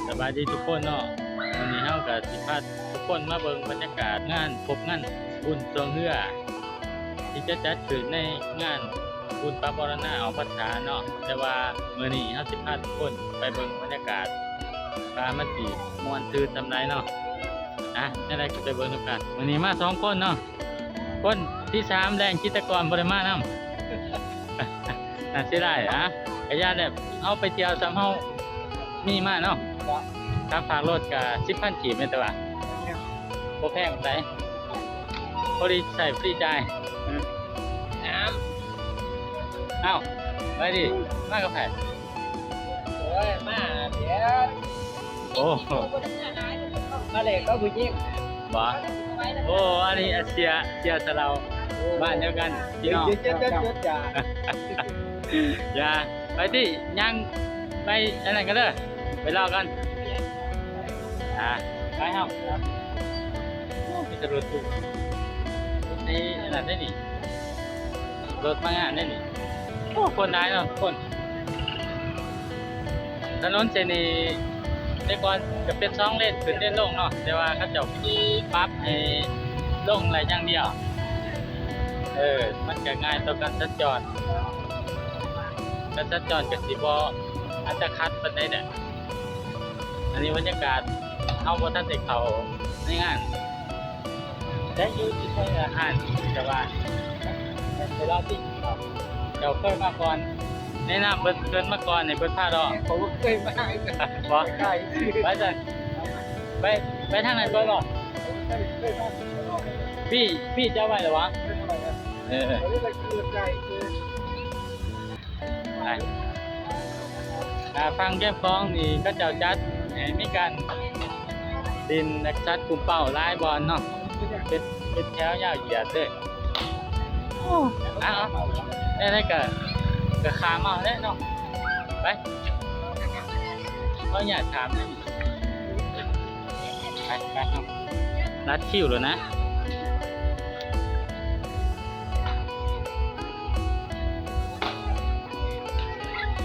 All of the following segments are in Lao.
ສະບາຍດີທຸກຄົນເນາະ, ມື້ນີ້ເຮົາກໍຊິພາທຸກຄົນມາເບິ່ງບັນຍາກາດງານຄົບງານບຸນຊ່ວງເຮືອ ທີ່ຈະຈັດຂຶ້ນໃນງານບຸນປະມໍລະນະອອກພັດສາເນາະ. ແຕ່ວ່າມື້ນີ້ເຮົາຊິພາທຸກຄົນໄປເບິ່ງບັນຍາກາດວ່າມັນຊິມ່ວນຊື່ນສ່ຳໃດເນາະ. ອ່ະ ແນວໃດກໍໄປເບິ່ງນຳກັນ. ມື້ນີ້ມາສອງຄົນເນາະ, ຄົນທີສາມແລງ ຈິດຕະກອນບໍ່ໄດ້ມານຳ. ໜ້າເສຍດາຍ. ອ່ະ ກະຢ່າແຫຼະ, ເຮົາໄປທ່ຽວສ່ຳເຮົາມີມາເນາະ. ຄ່າຝາກລົດກະສິບພັນກີບແມ່ນແຕ່ວ່າ ບໍ່ແພງປານໃດ, ພໍດີໃຊ້ພໍດີຈ່າຍ. ອ້າວ ໄປດີ ມາກັບໃຜ? ໂອ້ຍ ມາແລ້ວ. ໂອ້ ມາແລ້ວກໍຜູ້ຍິງບໍ? ໂອ້ ອັນນີ້ເສຍ ເສຍສະເລົາ ບ້ານດຽວກັນພີ່ນ້ອງ. ຢ່າ ໄປຕິ ຍ່າງໄປອັນນັ້ນກັນເດີ, ໄປເລາະກັນ. ອ່າ ໄປເຮົາ. ໂອ້ ມີແຕ່ລົດຕູ້ ລົດໃນອັນນັ້ນເດ້ນີ້. ລົດມາງານເດ້ນີ້. ໂອ້ ຄົນຫຼາຍເນາະທຸກຄົນ. ຖະໜົນເສັ້ນນີ້ແຕ່ກ່ອນຈະເປັນສອງເລນຂຶ້ນເລນລົງເນາະ, ແຕ່ວ່າເຂົາເຈົ້າປັບໃຫ້ລົງໄດ້ຢ່າງດຽວ. ເອີ ມັນກະງ່າຍຕໍ່ການສັນຈອນ, ການສັນຈອນກະຊິບໍ່ອັດຕະຂັດປານໃດແຫຼະ. ອັນນີ້ບັນຍາກາດ ເຮົາບໍ່ທັນໄດ້ເຂົ້າໃນງານ ໄດ້ຢູ່ທີ່ເພິ່ນອາຫານ ແຕ່ວ່າໄປລອຕິດ ເຈົ້າເຄີຍມາກ່ອນ ແນະນຳເພິ່ນ ເພິ່ນມາກ່ອນໃຫ້ເພິ່ນພາເລາະ. ເຂົາບໍ່ເຄີຍມາ. ບໍ່? ໄປຊັ້ນ ໄປ ໄປທາງນັ້ນກ່ອນບໍ? ປີ້ ປີ້ຈະໄຫວລະຫວາ? ເອີ ໄປ ອ່າ ຝັ່ງແຄມຂອງນີ້ເຂົາເຈົ້າຈັດໃຫ້ມີການຫຼິ້ນ ແລະ ຈັດກຸ່ມເປົ້າຫຼາຍບ່ອນເນາະ, ເປັນ ເປັນແຖວຍາວຢຽດເລີຍ. ໂອ້ ເອົາ ແນວໃດກໍ ກໍຂ້າມເອົາແຫຼະເນາະ. ໄປ ຂໍອະນຸຍາດຂ້າມ. ໄປ ໄປ ລັດຄິວແລ້ວນະ.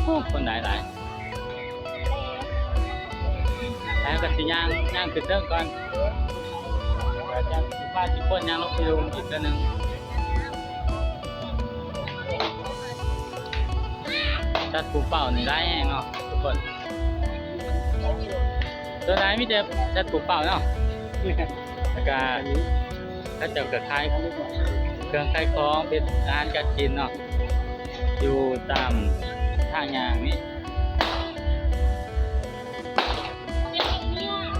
ໂອ້ ຄົນຫຼາຍໆ. ແລ້ວກໍຊິຍ່າງ ຍ່າງຂຶ້ນເທິງກ່ອນ, ແລ້ວຈັ່ງຊິພາທຸກຄົນຍ່າງລົງໄປດູອີກເທື່ອໜຶ່ງ. ຈັດປູເປົ້ານີ້ຫຼາຍແຮງເນາະທຸກຄົນ, ສ່ວນຫຼາຍມີແຕ່ຈັດປູເປົ້າເນາະ. ແລ້ວກະເຂົາເຈົ້າກໍຂາຍເຄື່ອງຂາຍຂອງ ເປັນອາຫານການກິນເນາະ ຢູ່ຕາມທາງຍ່າງນີ້.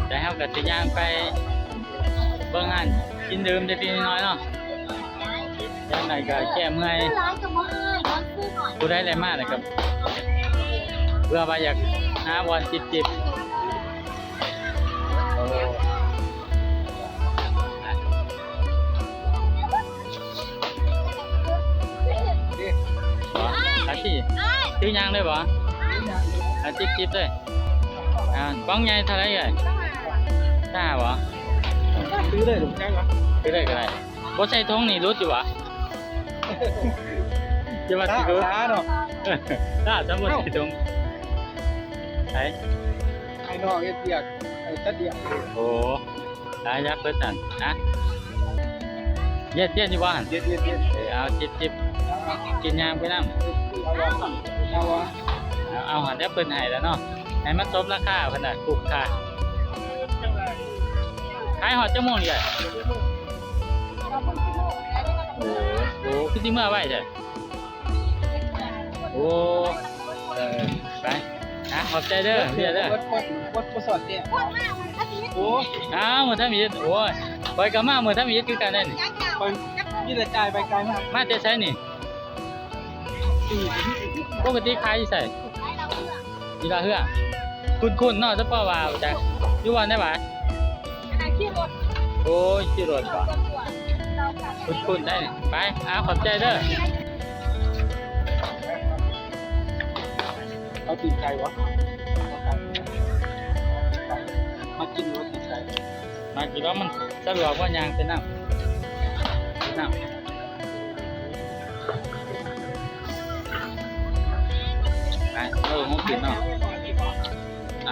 ແຕ່ເຮົາກໍຊິຍ່າງໄປເບິ່ງຮ້ານກິນດື່ມເລັກໆນ້ອຍໆເນາະ, ຢ່າງໜ້ອຍກໍແກ້ເມື່ອຍ. ຜູ້ໃດໄດ້ມາແລ້ວກໍເພື່ອວ່າຢາກຫາບ່ອນຈິບໆ. ໂອ້ ອາຊີ ຖືຍ່າງເລີຍບໍ່? ອາ ຈິບໆເລີຍ. ອ່າ ກ່ອງໃຫຍ່ເທົ່າໃດເອີຍ? ຊາວບໍ່? ຊື້ເລີຍ ຫຼື ໃຊ້ວະ? ຊື້ເລີຍກໍໄດ້. ບໍ່ໃສ່ຖົງນີ້ຫຼຸດຢູ່ຫວາ? ຢ່າວ່າຊິຫຼຸດ ຊ້າເນາະ, ຊ້າຊະບໍ່ໃສ່ຖົງ. ໄປ ໃຫ້ນ້ອງເຮັດວຽກ ໃຫ້ຕັດວຽກ. ໂອ້ ຕາຍ ຢາກເປີດຊັ້ນນະ. ເຢັນ ເຢັນຢູ່ບໍ່ຫັ້ນ? ເຢັນ ເຢັນ ເຢັນ. ເອີ ເອົາ ຈິບໆ ກິນຍ່າງໄປນຳ. ເອົາ ເອົາ ເອົາ ເອົາ ເອົາ ຫັ້ນແຫຼະ ເພິ່ນໃຫ້ແລ້ວເນາະ, ໃຫ້ມັນສົມລາຄາເພິ່ນນະ, ຄຸ້ມຄ່າ. ຂາຍຮອດຈັກໂມງນີ້? ໂອ້ ໂອ້ ຄືຊິເມືອໄວແທ້. ໂອ້ ເອີ ໄປ ອ່ະ ຂອບໃຈເດີ ເດີ ເດີ. ໂອ້ ອ້າວ ມື້ທຳອິດ. ໂອ້ຍ ຂ້ອຍກໍມາມື້ທຳອິດຄືກັນເດ້ນີ້. ຂ້ອຍມີແຕ່ກາຍໄປກາຍມາ. ມາແຕ່ໃສນີ້? ປົກກະຕິຂາຍຢູ່ໃສ? ຢູ່ທ່າເຮືອ. ຄຸ້ນໆເນາະ ສະເພາະວ່າ ຈັກຢູ່ບ່ອນໃດຫວາ? ອັນນັ້ນຂີ່ລົດ. ໂອ້ຍ ຂີ່ລົດຫວາ? ຄຸ້ນໆໄດ໋. ໄປ ອ້າວ ຂອບໃຈເດີ. ເອົາຕີນໄກ່ບໍ່? ມາກິນບໍ່ຕີນໄກ່? ມາກິນແລ້ວມັນສະດວກບໍ່? ຍ່າງໄປນຳ ໄປ ເອີ ເຮົາກິນເນາະ. ເອ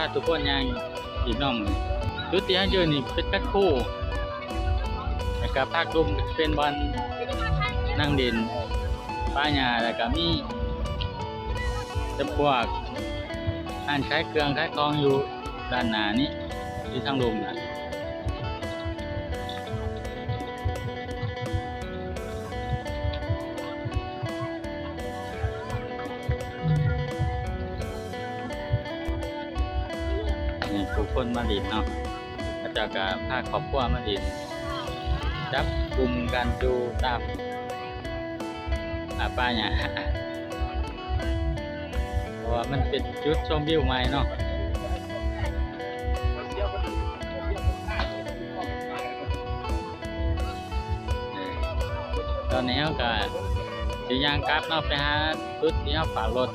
ພາທຸກຄົນຍ່າງອີກເນາະ ຈຸດທີ່ເຮົາຢືນນີ້ເປັນກະໂຄ ແລ້ວກະພາກລຸ່ມເປັນບ່ອນນັ່ງຫຼິ້ນປະຫຍ້າ ແລ້ວກະມີຈຳພວກຮ້ານຂາຍເຄື່ອງຂາຍຂອງຢູ່ດ້ານໜ້ານີ້ ຢູ່ທາງລຸ່ມນະ. ນີ້ຜູ້ຄົນມາຫຼິ້ນເນາະ ເຂົາເຈົ້າກະພາຄອບຄົວມາຫຼິ້ນ ຈັບກຸ່ມກັນຢູ່ຕາມ ອາ ປ່າຫຍ້າ ເພາະວ່າມັນເປັນຈຸດຊົມວິວໃໝ່ເນາະ. ຕອນນີ້ເຮົາກະຊິຍ່າງກັບເນາະ ໄປຫາຈຸດທີ່ເຮົາຝາກລົດ.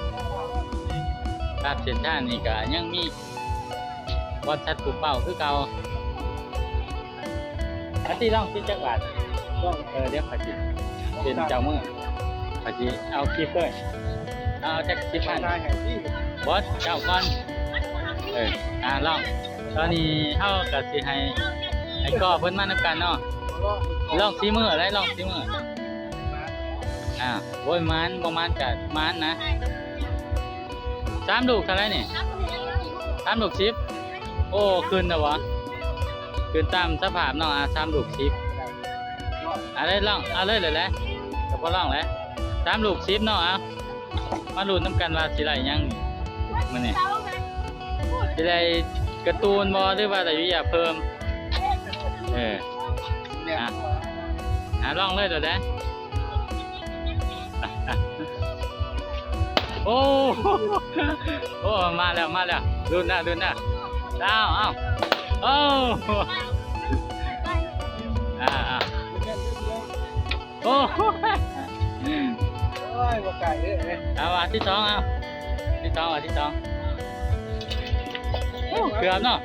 ຕາມເສັ້ນທາງນີ້ກະຍັງມີບ່ອນສັດປູກເປົ້າຄືເກົ່າ. ອາ ຕິລອງຕິຈັກບາດ? ລອງ ເອີ ດຽວຂ້ອຍຊິເປັນເຈົ້າມື ຂ້ອຍຊິເອົາຄລິບເລີຍ. ເອົາຈັກສິບພັນ. ບໍ່ ເຈົ້າກ່ອນ. ເອີ ອາ ລອງ. ຕອນນີ້ເຮົາກະຊິໃຫ້ ໃຫ້ກໍເພິ່ນມານຳກັນເນາະ. ລອງສີມືໄດ້ ລອງສີມື. ອາ ໂອ້ຍ ໝານ ບໍ່ໝານກະໝານນະ. ສາມລູກເທົ່າໃດນີ້? ສາມລູກສິບ. ໂອ້ ຂຶ້ນແລ້ວຫວາ? ຂຶ້ນຕາມສະພາບເນາະ. ອາ ສາມລູກສິບ. ເອົາເລີຍ ລອງ ເອົາເລີຍແຫຼະ ກະບໍ່ລອງແຫຼະ. ສາມລູກສິບເນາະ. ເອົາ ມາລຸ້ນນຳກັນວ່າຊິໄດ້ຫຍັງມື້ນີ້ ຊິໄດ້ກາຕູນບໍ່ ຫຼືວ່າໄດ້ເບຍເພີ່ມ? ເອີ ອາ ອາ ລອງເລີຍໂດດແດ. ໂອ້ ໂອ້ ມາແລ້ວ ມາແລ້ວ ລຸ້ນນະ ລຸ້ນນະ. ເອົາ ເອົາ ໂອ້ ອາ ອາ ໂອ້ ໂອ້ຍ ບໍ່ໄກເດີ້. ເອົາ ອັນທີສອງ ເອົາ ທີສອງ ອັນທີສອງ. ໂອ້ ເກືອບເນາະ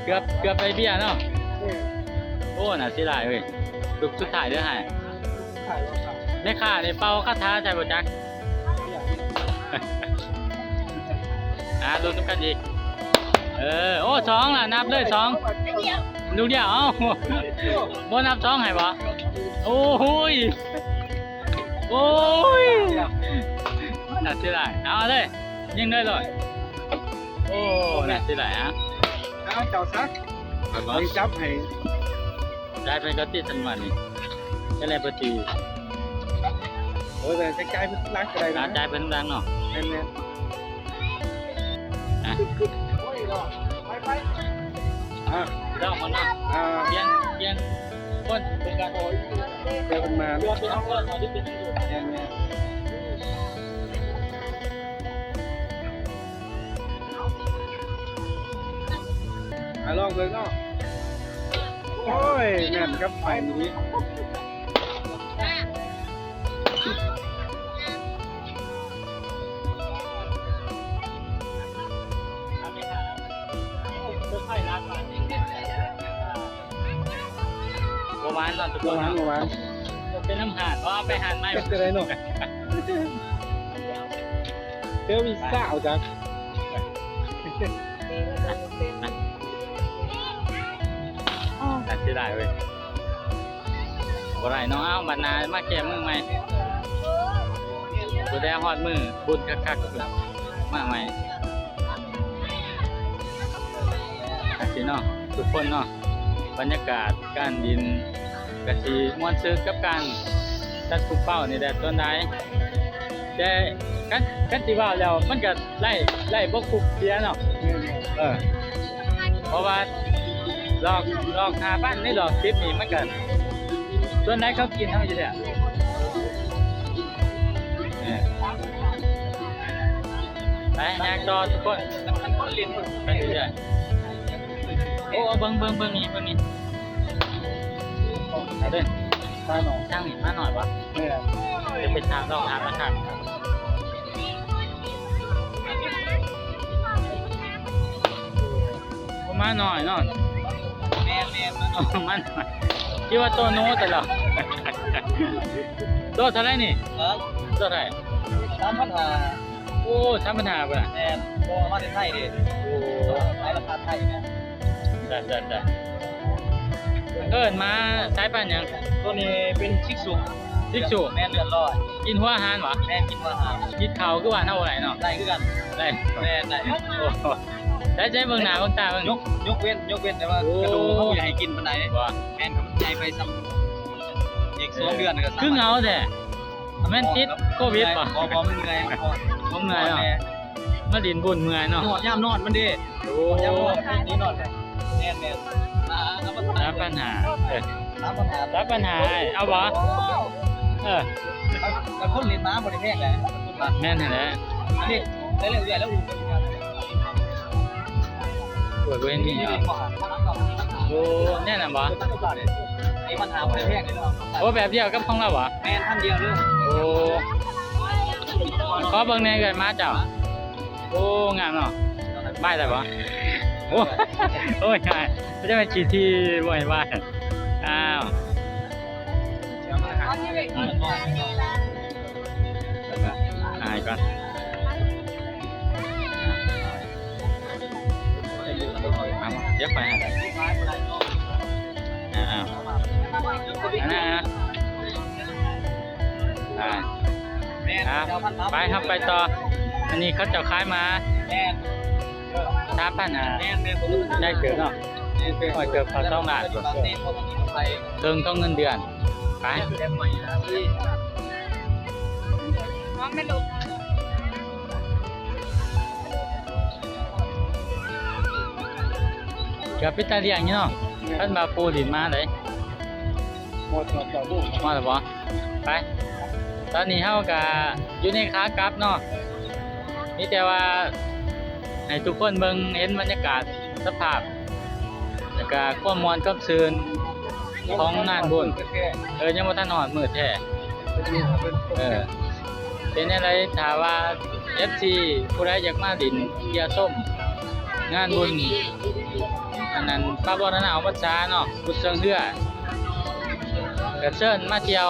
ເກືອບ ເກືອບໄດ້ເບຍເນາະ. ເອີ ໂອ້ ໜ້າເສຍດາຍເວີຍ. ລູກສຸດທ້າຍເດີ້ ໃຫ້ ແມ່ຄ້ານີ້ເປົ່າຄາຖາໃສ່ບໍ່ຈັກ. ອ່າ ລຸ້ນນຳກັນອີກ. ເອີ ໂອ້ ສອງລະ ນັບເລີຍ ສອງ ລູກດຽວ. ເອົ້າ ບໍ່ນັບສອງໃຫ້ບໍ່? ໂອ້ຍ ໂອ້ຍ ໜ້າເສຍດາຍ. ເອົາເລີຍ ຍິງໄດ້ເລີຍ. ໂອ້ ໜ້າເສຍດາຍ. ອ່າ ເອົາເຈົ້າຊະ ຂ້ອຍບໍ່ ຂ້ອຍຈັບໃຫ້. ຈ່າຍເພິ່ນກໍຕິດສັນຫວັນນີ້ ຈັ່ງໃດເພິ່ນຊິ. ໂອ້ຍ ແຕ່ຈ່າຍເພິ່ນຫຼັງກໍໄດ້ນະ. ອ່າ ຈ່າຍເພິ່ນຫຼັງເນາະ. ແມ່ນໆ. ອ່ະ ໄປໆ ອ່ະ ລອງມັນເນາະ. ອ່າ ປ່ຽນ ປ່ຽນຄົນເປັນການ ເພື່ອເພິ່ນມາ ເພື່ອເປັນຄົນເນາະ ທີ່ເປັນຢູ່. ແມ່ນໆ. ມາລອງເບິ່ງເນາະ. ໂອ້ຍ ແມ່ນກັບໄຟນີ້. ບໍ່ຫວານເນາະທຸກຄົນເນາະ. ບໍ່ຫວານ ບໍ່ຫວານ. ເປັນນ້ຳຫາດ ເອົາໄປຫາດໃໝ່. ເປັນຈັ່ງໃດເນາະ? ເຈົ້າມີສາວຈັງ. ໂອ້ ໜ້າເສຍດາຍເວີຍ. ບໍ່ໄດ້ເນາະ. ເອົາ ບັດໜ້າມາແກ້ມືໃໝ່. ບໍ່ໄດ້ຮອດມື້ບຸນຄັກໆ ມາໃໝ່. ຈັ່ງຊີ້ເນາະ ທຸກຄົນເນາະ. ບັນຍາກາດການຫຼິ້ນກະຊິມ່ວນຊື່ກັບການຕັດປູກເປົ້ານີ້ແຫຼະສ່ວນຫຼາຍ. ແຕ່ຄັນ ຄັນຊິເວົ້າແລ້ວມັນກະໄລ່ ໄລ່ບໍ່ຄຸ້ມເສຍເນາະ. ເອີ ເພາະວ່າດອກ ດອກຫ້າພັນ ຫຼືດອກສິບນີ້ ມັນກະສ່ວນຫຼາຍເຂົາກິນເຮົາຢູ່ແລ້ວ. ເອີ ໄປຍ່າງຕໍ່ທຸກຄົນ ໄປເລື້ອຍໆ. ໂອ້ ເບິ່ງ ເບິ່ງ ເບິ່ງນີ້ ເບິ່ງນີ້. ເອົາເດີ້ ມາໜ້ອຍ ທາງນີ້ມາໜ້ອຍຫວາ? ແມ່ນ ຈະເປັນທາງ ລອງທາງມາທາງ. ໂອ້ ມາໜ້ອຍເນາະ. ແມ່ນໆ ມາໜ້ອຍ ຄິດວ່າໂຕໂນແຕ່ລະ. ໂຕເທົ່າໃດນີ້? ຮະ ໂຕເທົ່າໃດ? ສາມພັນຫ້າ. ໂອ້ ສາມພັນຫ້າພຸ້ນນະ. ແມ່ນ ເພາະວ່າມາແຕ່ໄທເດ້. ໂອ້ ຂາຍລາຄາໄທນະ. ໄດ້ໆໆ ເອີ້ນມາສາຍພັນຫຍັງ? ໂຕນີ້ເປັນຊິກຊູ. ຊິກຊູ? ແມ່ນ ເລືອດຮ້ອນ. ກິນຫົວອາຫານຫວາ? ແມ່ນ ກິນຫົວອາຫານ. ກິນເຂົ້າຄືບ້ານເຮົາບໍ່ໄດ້ເນາະ? ໄດ້ຄືກັນ. ໄດ້ ໄດ້. ໂອ້ ໃສ່ເບິ່ງໜ້າເບິ່ງຕາເບິ່ງ. ຍົກ ຍົກເວັ້ນ ຍົກເວັ້ນແຕ່ວ່າ ໂອ້ ກະດູກເຮົາບໍ່ຢາກໃຫ້ກິນປານໃດ. ບໍ່? ແມ່ນ ຄັນມັນໃຫຍ່ໄປສ່ຳອີກສອງເດືອນກໍສາມາດ. ຄືເຫງົາແທ້. ແມ່ນຕິດໂຄວິດບໍ່? ບໍ່ ບໍ່ ມັນເມື່ອຍ ມັນຮ້ອນ. ບໍ່ເມື່ອຍເນາະ? ມາຫຼິ້ນບຸນເມື່ອຍເນາະ. ຍາມນອນມັນເດ້. ໂອ້ ຍາມນອນ ຍາມນອນ. ແມ່ນໆ. ສາມພັນຫ້າ. ເອີ ສາມພັນຫ້າ ສາມພັນຫ້າ. ເອົາບໍ່? ເອີ ແຕ່ຄົນຫຼິ້ນມາບໍ່ໄດ້ແພງເດ້. ແມ່ນຫັ້ນແຫຼະ. ອັນນີ້ໄດ້ເລື່ອຍໆແລ້ວ. ໂອ້ຍ ບໍ່ເຫັນມີຫຍັງ. ໂອ້ ແນວນັ້ນບໍ່? ນີ້ມັນຫາບໍ່ໄດ້ແພງເດ້. ໂອ້ ແບບດຽວກັບຂອງລາວບໍ່? ແມ່ນ ພັນດຽວເດີ. ໂອ້ ຂໍເບິ່ງແໜ່ເອື້ອຍໝາເຈົ້າ. ໂອ້ ງາມເນາະ. ບາຍໄດ້ບໍ່? ໂອ້ ໂອ້ຍ ຫາຍ ຈະແມ່ນຂີ້ຖີ່ບໍ່ໃຫ້ບາຍ. ອ້າວ ອືມ ຫາຍກ່ອນ. ເອົາ ດຽວຂ້ອຍໃຫ້. ອ້າວ ອັນນັ້ນນະ. ໄປ ໄປ ເຮົາໄປຕໍ່. ອັນນີ້ເຂົາເຈົ້າຂາຍໝາ ແມ່ນ ສາມພັນຫ້າ. ແມ່ນໆ. ໄດ້ເຕີບເນາະ. ແມ່ນໆ. ໄດ້ເຕີບ ເຂົ້າສອງລ້ານ ເຖິງຂອງເງິນເດືອນ. ໄປ ຫອມແມ່ລູກ. ກະເປັນຕາລ້ຽງຢູ່ເນາະ ຄັນວ່າປູຫຼິ້ນມາເດ້. ມາແລ້ວບໍ່? ໄປ ຕອນນີ້ເຮົາກະຢູ່ໃນຂາກັບເນາະ. ມີແຕ່ວ່າໃຫ້ທຸກຄົນເບິ່ງເຫັນບັນຍາກາດ ສະພາບ ແລ້ວກະຄວາມມ່ວນຄວາມຊື່ນຂອງງານບຸນ. ເອີ ຍັງບໍ່ທັນຮອດມື້ແທ້. ເອີ ເປັນຈັ່ງໃດ ຖ້າວ່າເອັຟຊີຜູ້ໃດຢາກມາຫຼິ້ນ ທ່ຽວຊົມງານບຸນ ອັນນັ້ນ ພະວະລະນາອອກພັນສາເນາະ ບຸນເຊີງເຮືອ ກະເຊີນມາທ່ຽວ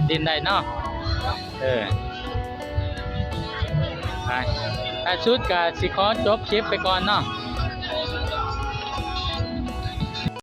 ຫຼິ້ນໄດ້ເນາະ. ເອີ ໄປ ທ້າຍສຸດກະຊິຂໍຈົບຄລິບໄປກ່ອນເນາະ.